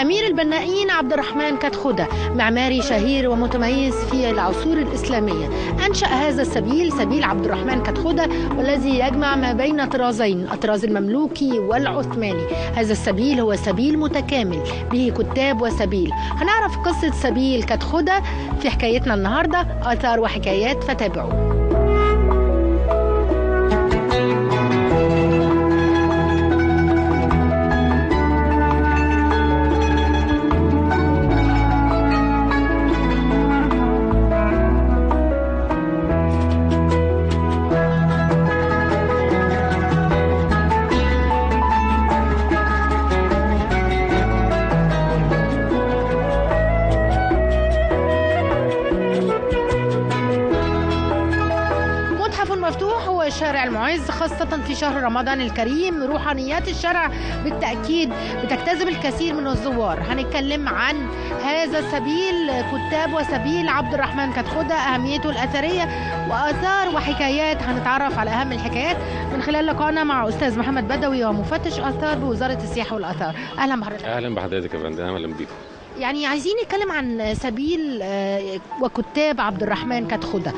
أمير البنائين عبد الرحمن كتخدا، معماري شهير ومتميز في العصور الإسلامية، أنشأ هذا السبيل، سبيل عبد الرحمن كتخدا، والذي يجمع ما بين طرازين، الطراز المملوكي والعثماني. هذا السبيل هو سبيل متكامل به كتاب وسبيل. هنعرف قصة سبيل كتخدا في حكايتنا النهاردة، آثار وحكايات، فتابعوا. شارع المعز خاصة في شهر رمضان الكريم، روحانيات الشارع بالتأكيد بتجتذب الكثير من الزوار. هنتكلم عن هذا السبيل، كتاب وسبيل عبد الرحمن كتخدا، أهميته الأثرية وآثار وحكايات. هنتعرف على أهم الحكايات من خلال لقائنا مع أستاذ محمد بدوي ومفتش آثار بوزارة السياحة والآثار. أهلا بحضرتك. أهلا بحضرتك يا فندم، أهلا بيكم. يعني عايزين نتكلم عن سبيل وكتاب عبد الرحمن كتخدا،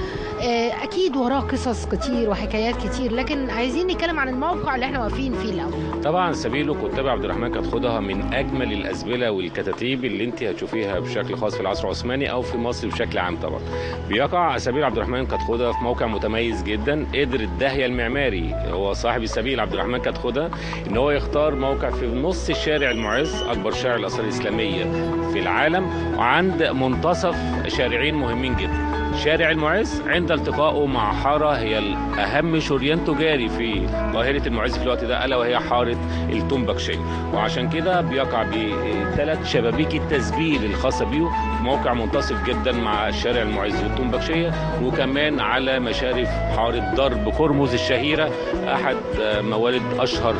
اكيد وراه قصص كتير وحكايات كتير، لكن عايزين نتكلم عن الموقع اللي احنا واقفين فيه الاول. طبعا سبيل وكتاب عبد الرحمن كتخدا من اجمل الازبله والكتاتيب اللي انت هتشوفيها بشكل خاص في العصر العثماني او في مصر بشكل عام. طبعا بيقع سبيل عبد الرحمن كتخدا في موقع متميز جدا. قدر الداهيه المعماري هو صاحب السبيل عبد الرحمن كتخدا ان هو يختار موقع في نص الشارع المعز، اكبر شارع الاثار الاسلامية في العالم، وعند منتصف شارعين مهمين جدا. شارع المعز عند التقائه مع حارة هي الأهم شريان تجاري في قاهرة المعز في الوقت ده، ألا وهي حارة التنبكشية. وعشان كده بيقع بثلاث شبابيك التسبيل الخاصة بيه في موقع منتصف جدا مع شارع المعز والتنبكشية، وكمان على مشارف حارة درب قرمز الشهيرة، أحد موالد أشهر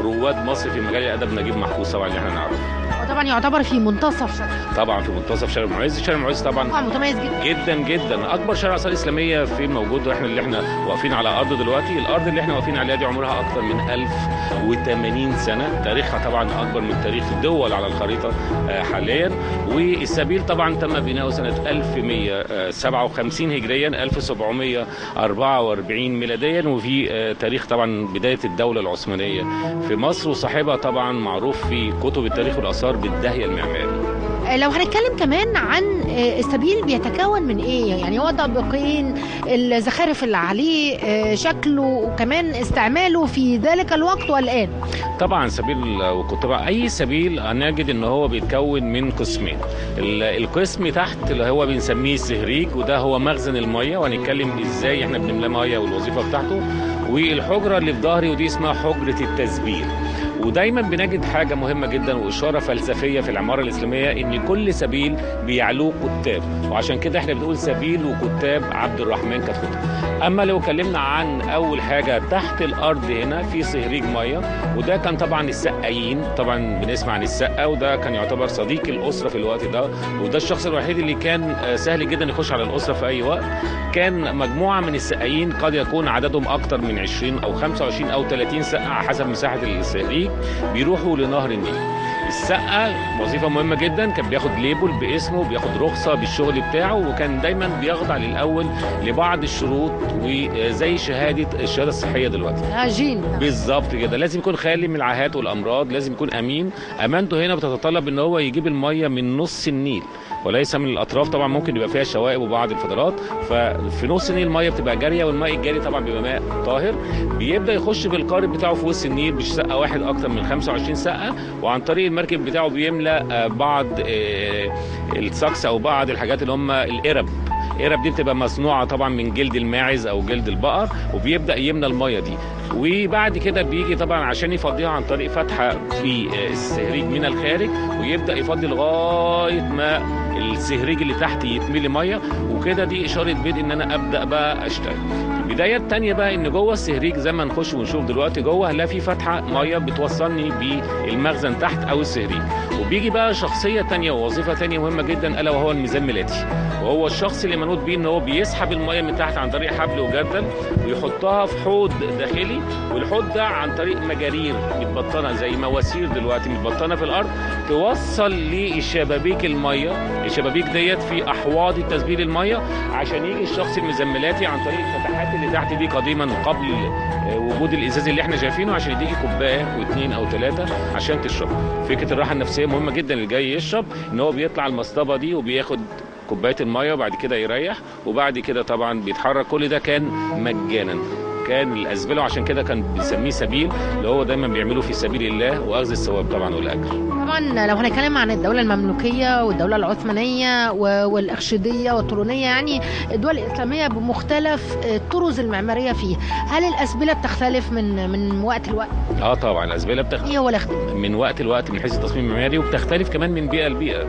رواد مصر في مجال الأدب نجيب محفوظ طبعا اللي احنا نعرفه. طبعا يعتبر في منتصف شارع، طبعا في منتصف شارع المعز. شارع المعز طبعا متميز جدا جدا جدا، اكبر شارع اثار اسلامية في موجود، واحنا اللي احنا واقفين على ارض دلوقتي. الارض اللي احنا واقفين عليها دي عمرها اكثر من 1080 سنة، تاريخها طبعا اكبر من تاريخ الدول على الخريطة حاليا. والسبيل طبعا تم بناؤه سنة 1157 هجريا، 1744 ميلاديا، وفي تاريخ طبعا بداية الدولة العثمانية في مصر، وصاحبها طبعا معروف في كتب التاريخ والاثار بالداهية المعماري. لو هنتكلم كمان عن السبيل بيتكون من ايه؟ يعني هو طابقين، الزخارف اللي عليه، شكله، وكمان استعماله في ذلك الوقت والآن. طبعا سبيل وكتاب اي سبيل هنجد ان هو بيتكون من قسمين. القسم تحت اللي هو بنسميه السهريج، وده هو مخزن المية، وهنتكلم ازاي احنا بنملى مية والوظيفة بتاعته. والحجره اللي في ظهري ودي اسمها حجره التسبيل. ودايما بنجد حاجة مهمة جدا واشاره فلسفية في العمارة الاسلامية، ان كل سبيل بيعلوه كتاب، وعشان كده احنا بنقول سبيل وكتاب عبد الرحمن كتخدا. اما لو اتكلمنا عن اول حاجة تحت الارض هنا في صهريج مية، وده كان طبعا السقايين، طبعا بنسمع عن السقا، وده كان يعتبر صديق الاسرة في الوقت ده، وده الشخص الوحيد اللي كان سهل جدا يخش على الاسرة في اي وقت. كان مجموعة من السقايين قد يكون عددهم اكتر من 20 او 25 او 30 سقا حسب مساحة الصهريج، بيروحوا لنهر النيل. السقا وظيفة مهمة جدا، كان بياخد label باسمه، بياخد رخصه بالشغل بتاعه، وكان دايما بيخضع للاول لبعض الشروط، وزي الشهادة الصحية دلوقتي، hygiene بالظبط كده. لازم يكون خالي من العاهات والامراض، لازم يكون امين. امانته هنا بتتطلب ان هو يجيب المية من نص النيل وليس من الاطراف، طبعا ممكن يبقى فيها شوائب وبعض الفضلات، ففي نص النيل المية بتبقى جارية، والماء الجاري طبعا بيبقى ماء طاهر. بيبدا يخش بالقارب بتاعه في وسط النيل، مش سقه واحد، اكتر من 25 سقه، وعن طريق المركب بتاعه بيملى بعض الساكس او بعض الحاجات اللي هم القرب. القرب دي بتبقى مصنوعة طبعا من جلد الماعز او جلد البقر، وبيبدا يملى المية دي. وبعد كده بيجي طبعا عشان يفضيها عن طريق فتحه في السهريج من الخارج، ويبدا يفضي لغاية ما السهريج اللي تحت يتملي مية، وكده دي اشارة بدء ان انا ابدا بقى اشتغل. البداية الثانية بقى ان جوه السهريج زي ما نخش ونشوف دلوقتي جوه هنلاقي في فتحه مية بتوصلني بالمخزن تحت او السهريج. وبيجي بقى شخصية ثانية ووظيفه ثانية مهمة جدا، الا وهو الميزان ميلادي، وهو الشخص اللي منوط المنوط بيه ان هو بيسحب المية من تحت عن طريق حبل وجردل ويحطها في حوض داخلي، والحوض ده عن طريق مجارير متبطنه زي مواسير دلوقتي متبطنه في الارض توصل لشبابيك المية. الشبابيك ديت في احواض تسبيل المية عشان يجي الشخص المزملاتي عن طريق الفتحات اللي تحت دي قديما قبل وجود الازاز اللي احنا شايفينه عشان يديكي كوباية واثنين او ثلاثة عشان تشرب. فكرة الراحة النفسية مهمة جدا اللي جاي يشرب، ان هو بيطلع المصطبه دي وبياخد كوباية المية وبعد كده يريح وبعد كده طبعا بيتحرك. كل ده كان مجانا، كان الازبله، وعشان كده كان بنسميه سبيل، اللي هو دايما بيعملوه في سبيل الله واخذ الثواب طبعا والاجر. طبعا لو هنتكلم عن الدولة المملوكيه والدولة العثمانية والاخشيديه والطولونيه، يعني الدول الاسلامية بمختلف الطرز المعمارية فيها، هل الاسبله بتختلف من وقت لوقت؟ طبعا الاسبله بتختلف. ايه هو الاختلاف؟ من وقت لوقت من حيث التصميم المعماري، وبتختلف كمان من بيئة لبيئه.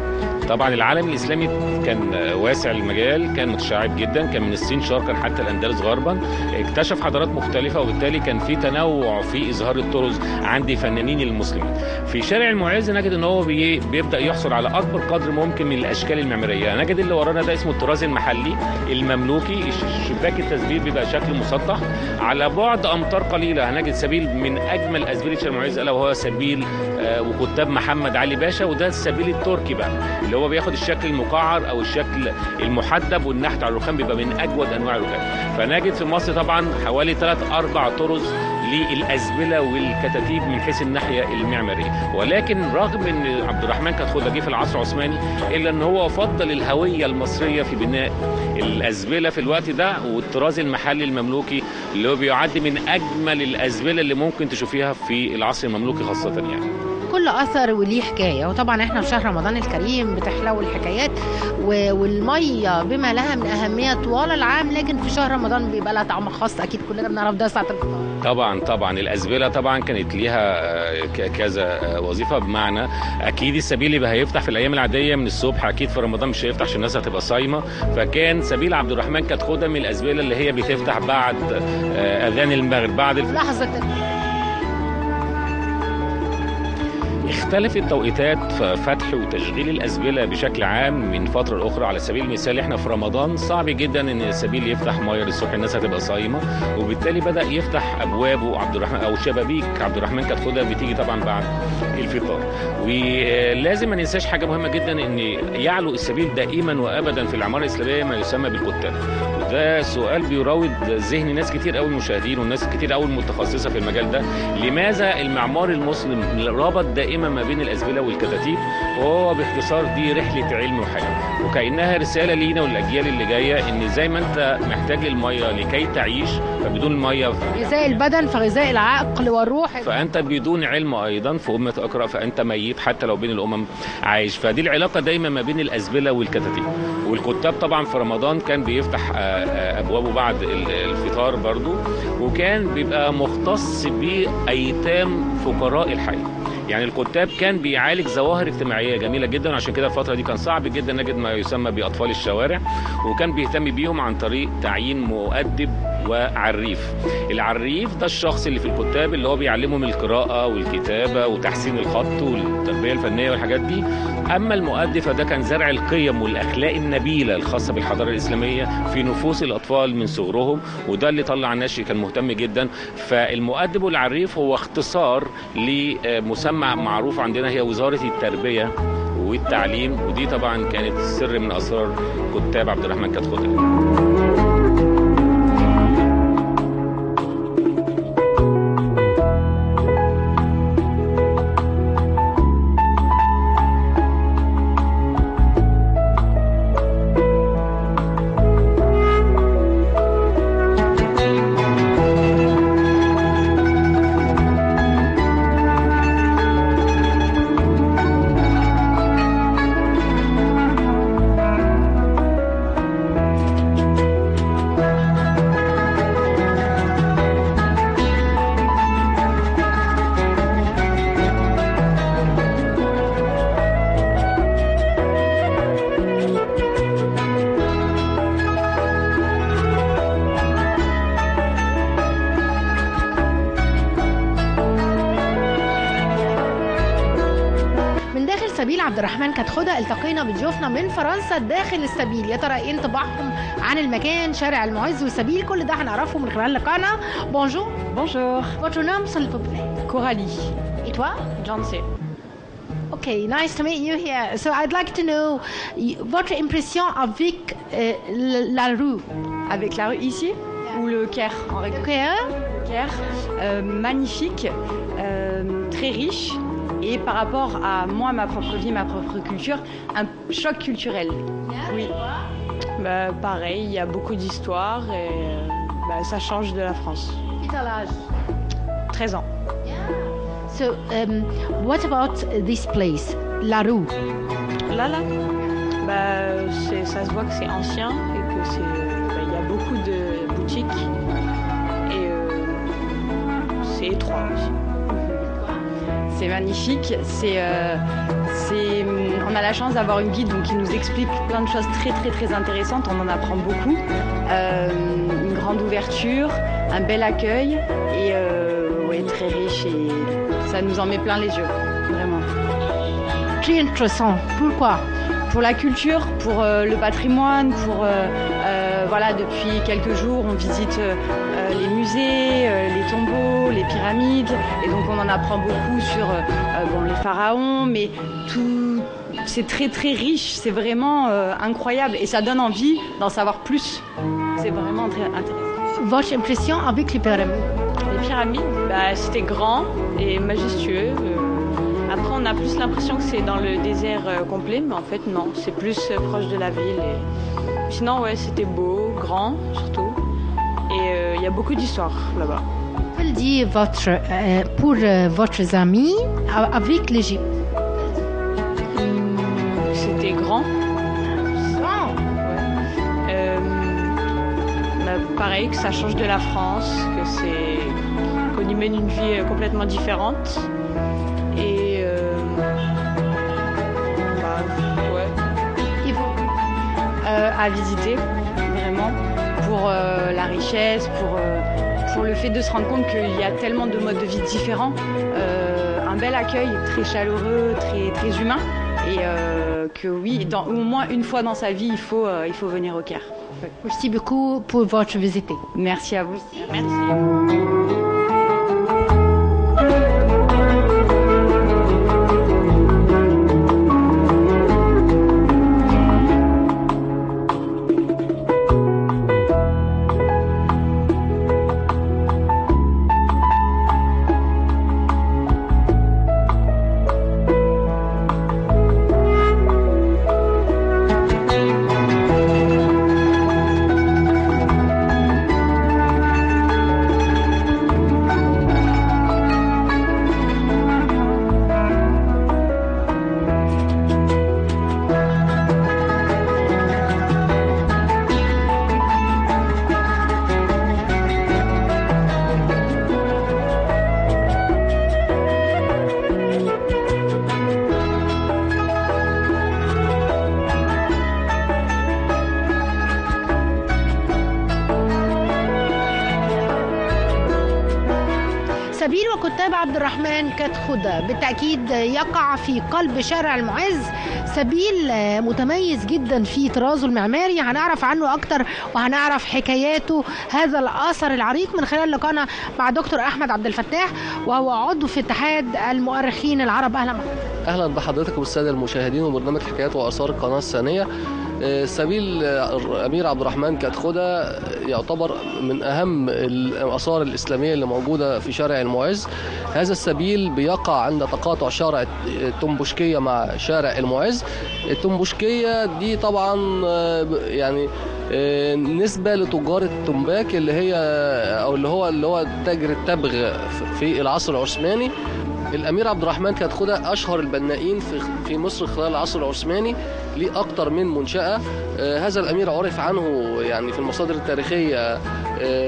طبعا العالم الاسلامي كان واسع المجال، كان متشعب جدا، كان من الصين شرقا حتى الاندلس غربا، اكتشف حضارات مختلفة، وبالتالي كان في تنوع في اظهار الطرز عند فنانين المسلمين. في شارع المعز نجد ان هو بيبدا يحصل على اكبر قدر ممكن من الاشكال المعمارية. نجد اللي ورانا ده اسمه الطراز المحلي المملوكي، شباك التسبيل بيبقى شكل مسطح. على بعد امتار قليله هنجد سبيل من اجمل اسبيل شارع المعز، الا وهو سبيل وكتاب محمد علي باشا، وده السبيل التركي بقى اللي هو بياخد الشكل المقعر او الشكل المحدب، والنحت على الرخام بيبقى من اجود انواع الرخام. فنجد في مصر طبعا حوالي 3-4 طرز للازبله والكتاتيب من حيث الناحية المعمارية. ولكن رغم ان عبد الرحمن كتخودا جه في العصر العثماني، الا ان هو فضل الهوية المصرية في بناء الازبله في الوقت ده، والطراز المحلي المملوكي اللي هو بيعد من اجمل الازبله اللي ممكن تشوفيها في العصر المملوكي خاصة. يعني كل اثر وليه حكاية، وطبعا احنا في شهر رمضان الكريم بتحلو الحكايات، والمية بما لها من اهمية طوال العام، لكن في شهر رمضان بيبقى لها طعم خاص، اكيد كلنا بنعرف ده ساعة الفطار. طبعا الازبله طبعا كانت ليها كذا وظيفة، بمعنى اكيد السبيل اللي هيفتح في الايام العادية من الصبح اكيد في رمضان مش هيفتح عشان الناس هتبقى صايمه، فكان سبيل عبد الرحمن كتخودا من الازبله اللي هي بتفتح بعد اذان المغرب بعد لحظة. اختلفت توقيتات فتح وتشغيل الأزبلة بشكل عام من فترة لأخرى. على سبيل المثال احنا في رمضان صعب جدا ان السبيل يفتح مية للصبح، الناس هتبقى صايمة، وبالتالي بدأ يفتح أبوابه عبد الرحمن أو شبابيك عبد الرحمن كتخودا بتيجي طبعا بعد الفطار. ولازم ما ننساش حاجة مهمة جدا، ان يعلو السبيل دائما وأبدا في العمارة الإسلامية ما يسمى بالكتاب. وده سؤال بيراود ذهن ناس كتير قوي المشاهدين والناس كتير قوي المتخصصة في المجال ده، لماذا المعمار المسلم ربط دائما ما بين الأزبلة والكتاتيب؟ وهو باختصار دي رحلة علم وحياة، وكأنها رسالة لينا والأجيال اللي جاية إن زي ما أنت محتاج للمية لكي تعيش، فبدون المية غذاء البدن فغذاء العقل والروح، فأنت بدون علم أيضا في أمة أقرأ فأنت ميت حتى لو بين الأمم عايش. فدي العلاقة دايما ما بين الأزبلة والكتاتيب. والكتاب طبعا في رمضان كان بيفتح أبوابه بعد الفطار برضو، وكان بيبقى مختص بأيتام فقراء الحي. يعني الكتاب كان بيعالج ظواهر اجتماعية جميلة جدا، عشان كده الفترة دي كان صعب جدا نجد ما يسمى بأطفال الشوارع، وكان بيهتم بيهم عن طريق تعيين مؤدب وعريف. العريف ده الشخص اللي في الكتاب اللي هو بيعلمهم القراءة والكتابة وتحسين الخط والتربية الفنية والحاجات دي. أما المؤدب فده كان زرع القيم والأخلاق النبيلة الخاصة بالحضارة الإسلامية في نفوس الأطفال من صغرهم، وده اللي طلع الناشئ كان مهتم جدا. فالمؤدب والعريف هو اختصار لمسمى معروف عندنا هي وزارة التربية والتعليم، ودي طبعا كانت سر من أسرار كتاب عبد الرحمن كتخودا. سبيل عبد الرحمن كتخودا التقينا بضيوفنا من فرنسا داخل السبيل، يا ترى ايه انطباعهم عن المكان، شارع المعز والسبيل، كل ده هنعرفه من خلال لقائنا. Bonjour. Bonjour. Votre nom, s'il vous plaît? Coralie. Et toi? Jancy. Okay, nice to meet you here. So I'd like to know votre impression avec la rue. Avec la rue ici? Ou le Caire en règle. Le Caire. Le Caire, magnifique, très riche. Et par rapport à moi, ma propre vie, ma propre culture, un choc culturel. Yeah. Oui. Bah, pareil, il y a beaucoup d'histoires et ça change de la France. Quel âge? 13 ans. Yeah. So, what about this place, la rue? Là, là, bah, ça se voit que c'est ancien et que c'est, bah, il y a beaucoup de boutiques et c'est étroit aussi. C'est magnifique, on a la chance d'avoir une guide donc, qui nous explique plein de choses très très très intéressantes, on en apprend beaucoup. Une grande ouverture, un bel accueil et ouais, très riche et ça nous en met plein les yeux, vraiment. Très intéressant, pourquoi ? Pour la culture, pour le patrimoine, pour voilà, depuis quelques jours on visite les musées, les tombeaux, les pyramides, et donc on en apprend beaucoup sur bon, les pharaons, mais tout, c'est très très riche, c'est vraiment incroyable et ça donne envie d'en savoir plus. C'est vraiment très intéressant. Votre impression avec les pyramides? Les pyramides, bah, c'était grand et majestueux. Après, on a plus l'impression que c'est dans le désert complet, mais en fait, non, c'est plus proche de la ville. Et... Sinon, ouais, c'était beau, grand, surtout. Et il y a beaucoup d'histoires là-bas. Quel dit votre, pour votre ami avec l'Égypte? C'était grand. Grand. Ouais. Bah, pareil, que ça change de la France, que c'est qu'on y mène une vie complètement différente. Et bah, ouais. Et vous? À visiter, vraiment, pour la richesse, pour le fait de se rendre compte qu'il y a tellement de modes de vie différents. Un bel accueil, très chaleureux, très, très humain. Et que oui, au moins une fois dans sa vie, il faut venir au Caire. Merci beaucoup pour votre visite. Merci à vous. Merci. سبيل وكتاب عبد الرحمن كتخدة بالتأكيد يقع في قلب شارع المعز، سبيل متميز جدا في طرازه المعماري، هنعرف عنه أكتر وهنعرف حكاياته هذا الأثر العريق من خلال لقانا مع دكتور أحمد عبد الفتاح، وهو عضو في اتحاد المؤرخين العرب. أهلا بحضرتك. أهلا بحضرتك والسادة المشاهدين وبرنامج حكايات وآثار القناة الثانية. سبيل الأمير عبد الرحمن كتخدة يعتبر من أهم الآثار الإسلامية اللي موجودة في شارع المعز. هذا السبيل بيقع عند تقاطع شارع التنبشكية مع شارع المعز. التنبشكية دي طبعا يعني نسبة لتجار التنباك اللي هي أو اللي هو تاجر التبغ في العصر العثماني. الأمير عبد الرحمن كتخدة أشهر البنائين في مصر خلال العصر العثماني، ليه أكتر من منشأة. هذا الأمير عرف عنه يعني في المصادر التاريخية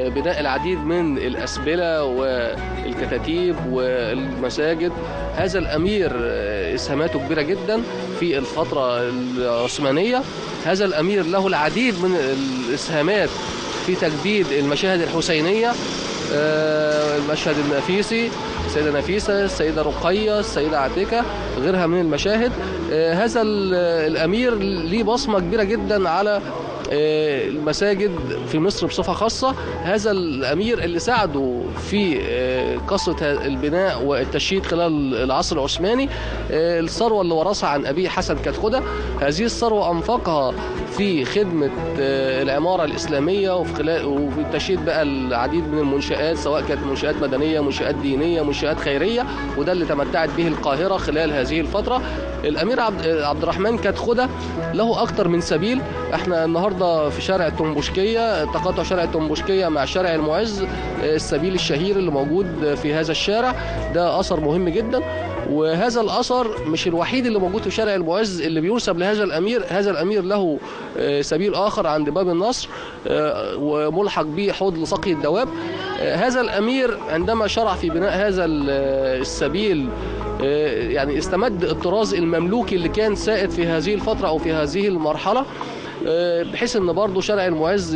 بناء العديد من الأسبلة والكتاتيب والمساجد. هذا الأمير إسهاماته كبيرة جدا في الفترة العثمانية. هذا الأمير له العديد من الإسهامات في تجديد المشاهد الحسينية، المشهد النفيسي، السيدة نفيسة، السيدة رقية، السيدة عتيكة، غيرها من المشاهد. هذا الأمير ليه بصمة كبيرة جدا على المساجد في مصر بصفة خاصة. هذا الأمير اللي ساعده في قصة البناء والتشييد خلال العصر العثماني، الثروة اللي ورثها عن أبيه حسن كتخدة، هذه الثروة أنفقها في خدمة العمارة الإسلامية وفي تشييد بقى العديد من المنشآت، سواء كانت منشآت مدنية، منشآت دينية، منشآت خيرية، وده اللي تمتعت به القاهرة خلال هذه الفترة. الأمير عبد الرحمن كتخدة له أكتر من سبيل. احنا النهاردة في شارع التنبشكية، تقاطع شارع التنبشكية مع شارع المعز، السبيل الشهير اللي موجود في هذا الشارع ده أثر مهم جدا، وهذا الأثر مش الوحيد اللي موجود في شارع المعز اللي بينسب لهذا الأمير. هذا الأمير له سبيل آخر عند باب النصر وملحق به حوض لسقي الدواب. هذا الأمير عندما شرع في بناء هذا السبيل يعني استمد الطراز المملوكي اللي كان سائد في هذه الفترة أو في هذه المرحلة، بحيث ان برضو شارع المعز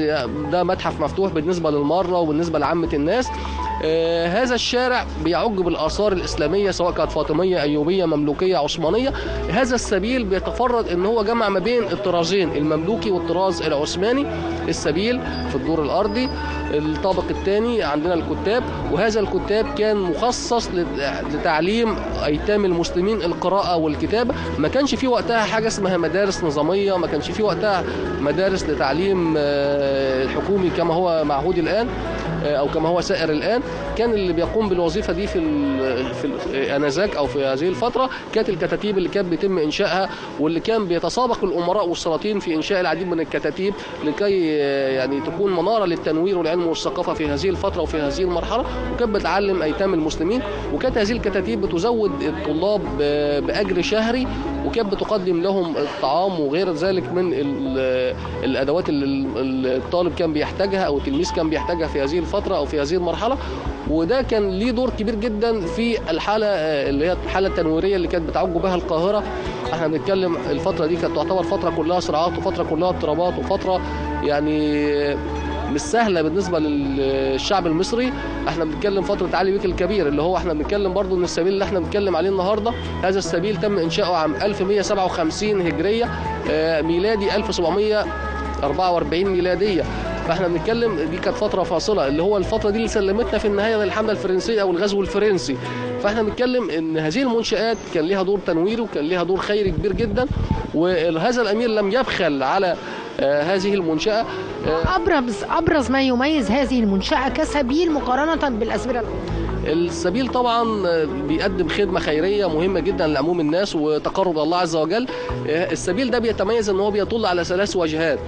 ده متحف مفتوح بالنسبة للمرة وبالنسبة لعامة الناس. هذا الشارع بيعج بالآثار الإسلامية سواء كانت فاطمية، أيوبية، مملوكية، عثمانية. هذا السبيل بيتفرد ان هو جمع ما بين الطرازين، المملوكي والطراز العثماني. السبيل في الدور الأرضي، الطابق الثاني عندنا الكتاب، وهذا الكتاب كان مخصص لتعليم أيتام المسلمين القراءة والكتابة. ما كانش في وقتها حاجة اسمها مدارس نظامية، ما كانش في وقتها مدارس لتعليم الحكومي كما هو معهود الآن أو كما هو سائر الآن. كان اللي بيقوم بالوظيفة دي في آنذاك أو في هذه الفترة كانت الكتاتيب اللي كان بيتم إنشائها، واللي كان بيتسابق الأمراء والسلاطين في إنشاء العديد من الكتاتيب لكي يعني تكون منارة للتنوير والعلم والثقافة في هذه الفترة وفي هذه المرحلة، وكانت بتعلم أيتام المسلمين. وكانت هذه الكتاتيب بتزود الطلاب بأجر شهري، وكانت بتقدم لهم الطعام وغير ذلك من الأدوات اللي الطالب كان بيحتاجها أو التلميذ كان بيحتاجها في هذه الفترة أو في هذه المرحلة. وده كان ليه دور كبير جدا في الحالة اللي هي الحالة التنويرية اللي كانت بتعج بها القاهرة. احنا بنتكلم الفترة دي كانت تعتبر فترة كلها صراعات وفترة كلها اضطرابات وفترة يعني مش سهلة بالنسبة للشعب المصري. احنا بنتكلم فترة علي بيك الكبير، اللي هو احنا بنتكلم برضو ان السبيل اللي احنا بنتكلم عليه النهاردة هذا السبيل تم انشاؤه عام 1157 هجرية، ميلادي 1744 ميلادية. فاحنا بنتكلم دي كانت فترة فاصلة، اللي هو الفترة دي اللي سلمتنا في النهاية للحملة الفرنسية او الغزو الفرنسي. فاحنا بنتكلم ان هذه المنشآت كان لها دور تنويري وكان لها دور خيري كبير جدا، وهذا الامير لم يبخل على هذه المنشأة. أبرز ما يميز هذه المنشأة كسبيل مقارنة بالأسبلة الأخرى؟ السبيل طبعا بيقدم خدمة خيرية مهمة جدا لعموم الناس وتقرب الله عز وجل. السبيل ده بيتميز ان هو بيطل على 3 واجهات.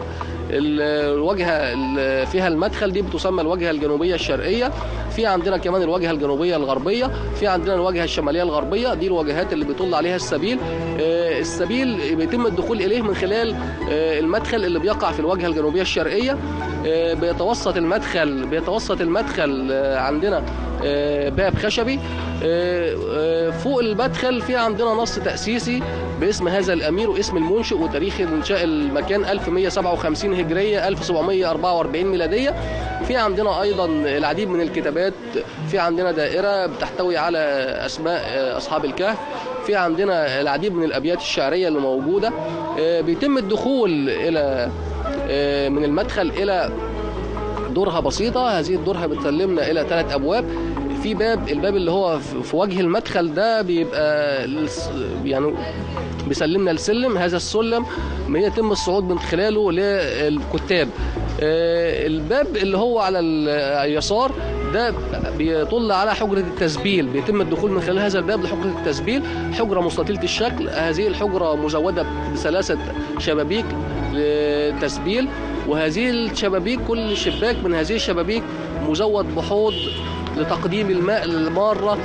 الواجهة اللي فيها المدخل دي بتسمى الواجهة الجنوبية الشرقية، في عندنا كمان الواجهة الجنوبية الغربية، في عندنا الواجهة الشمالية الغربية. دي الواجهات اللي بيطل عليها السبيل. السبيل بيتم الدخول إليه من خلال المدخل اللي بيقع في الواجهة الجنوبية الشرقية. بيتوسط المدخل عندنا باب خشبي. فوق المدخل في عندنا نص تأسيسي باسم هذا الأمير واسم المنشئ وتاريخ إنشاء المكان 1157 هجرية 1744 ميلادية. في عندنا أيضا العديد من الكتابات، في عندنا دائرة بتحتوي على أسماء أصحاب الكهف، في عندنا العديد من الأبيات الشعرية اللي موجودة. بيتم الدخول إلى من المدخل إلى درهة بسيطة. هذه الدرهة بتسلمنا إلى 3 أبواب. في باب، الباب اللي هو في وجه المدخل ده بيبقى يعني بيسلمنا لسلم. هذا السلم يتم الصعود من خلاله للكتاب. الباب اللي هو على اليسار ده بيطل على حجرة التسبيل، بيتم الدخول من خلال هذا الباب لحجرة التسبيل، حجرة مستطيلة الشكل. هذه الحجرة مزودة ب3 شبابيك للتسبيل، وهذه الشبابيك كل شباك من هذه الشبابيك مزود بحوض لتقديم الماء للمارة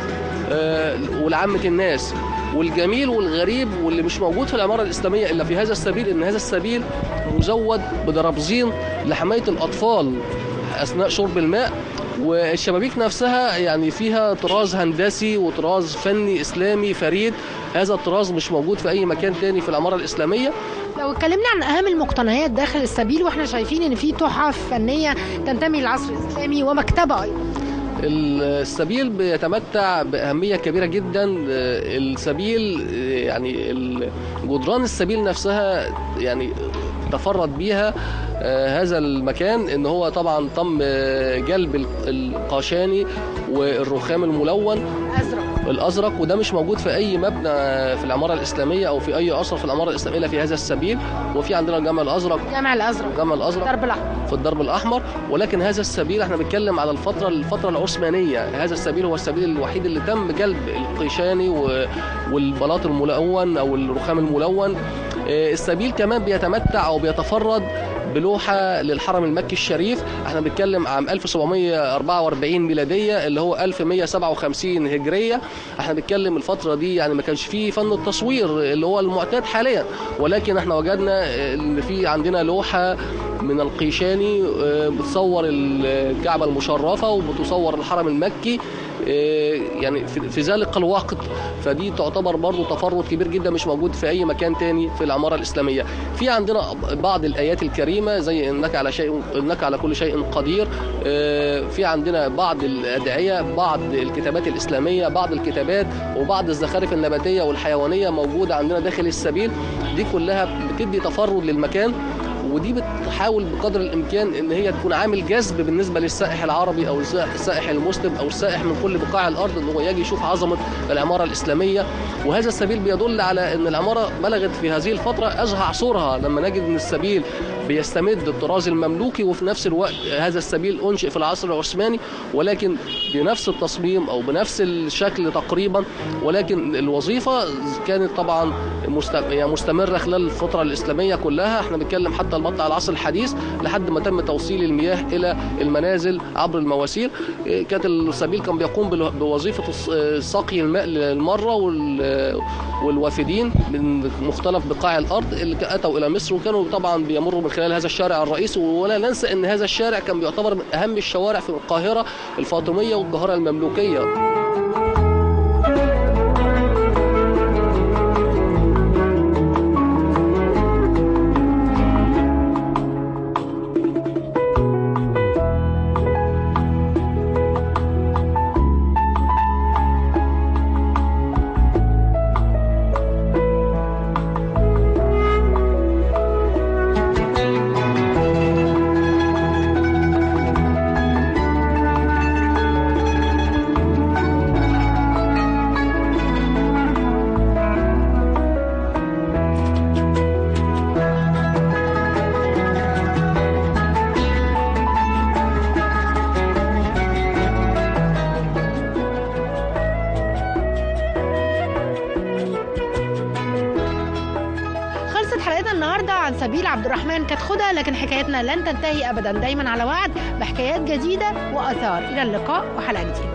ولعامة الناس. والجميل والغريب واللي مش موجود في العمارة الإسلامية إلا في هذا السبيل، إن هذا السبيل مزود بدرابزين لحماية الأطفال أثناء شرب الماء. والشبابيك نفسها يعني فيها طراز هندسي وطراز فني إسلامي فريد. هذا الطراز مش موجود في أي مكان تاني في العمارة الإسلامية. لو اتكلمنا عن أهم المقتنيات داخل السبيل، واحنا شايفين إن في تحف فنية تنتمي للعصر الإسلامي ومكتبة أيضا. السبيل بيتمتع بأهمية كبيرة جدا. السبيل يعني جدران السبيل نفسها يعني تفرد بيها هذا المكان، ان هو طبعا تم جلب القاشاني والرخام الملون الازرق، وده مش موجود في اي مبنى في العمارة الاسلامية او في اي قصر في العمارة الاسلامية الا في هذا السبيل. وفي عندنا الجامع الازرق، الجامع الازرق الدرب الاحمر، في الدرب الاحمر. ولكن هذا السبيل احنا بنتكلم على الفترة العثمانية، هذا السبيل هو السبيل الوحيد اللي تم جلب القيشاني والبلاط الملون او الرخام الملون. السبيل كمان بيتمتع او بيتفرد بلوحة للحرم المكي الشريف. احنا بنتكلم عام 1744 ميلادية اللي هو 1157 هجرية. احنا بنتكلم الفترة دي يعني ما كانش فيه فن التصوير اللي هو المعتاد حاليا، ولكن احنا وجدنا ان في عندنا لوحة من القيشاني بتصور الكعبة المشرفة وبتصور الحرم المكي يعني في ذلك الوقت. فدي تعتبر برضو تفرد كبير جدا مش موجود في أي مكان تاني في العمارة الإسلامية. في عندنا بعض الآيات الكريمة زي إنك على كل شيء قدير. في عندنا بعض الأدعية، بعض الكتابات الإسلامية، بعض الكتابات وبعض الزخارف النباتية والحيوانية موجودة عندنا داخل السبيل. دي كلها بتدي تفرد للمكان، ودي بتحاول بقدر الامكان ان هي تكون عامل جذب بالنسبة للسائح العربي او السائح المسلم او السائح من كل بقاع الارض، ان هو يجي يشوف عظمه العمارة الاسلامية. وهذا السبيل بيدل على ان العمارة بلغت في هذه الفترة ازهى عصورها، لما نجد ان السبيل بيستمد الطراز المملوكي، وفي نفس الوقت هذا السبيل انشئ في العصر العثماني ولكن بنفس التصميم او بنفس الشكل تقريبا، ولكن الوظيفة كانت طبعا مستمرة خلال الفترة الاسلامية كلها. احنا بنتكلم حتى مطلع العصر الحديث لحد ما تم توصيل المياه الى المنازل عبر المواسير. كانت السبيل كان بيقوم بوظيفة سقي الماء للمرة والوافدين من مختلف بقاع الارض اللي اتوا الى مصر، وكانوا طبعا بيمروا من خلال هذا الشارع الرئيسي. ولا ننسى ان هذا الشارع كان بيعتبر من اهم الشوارع في القاهرة الفاطمية والقاهره المملوكيه. عن سبيل عبد الرحمن كتخدة، لكن حكايتنا لن تنتهي أبدا، دايما على وعد بحكايات جديدة وآثار. إلى اللقاء وحلقة جديدة.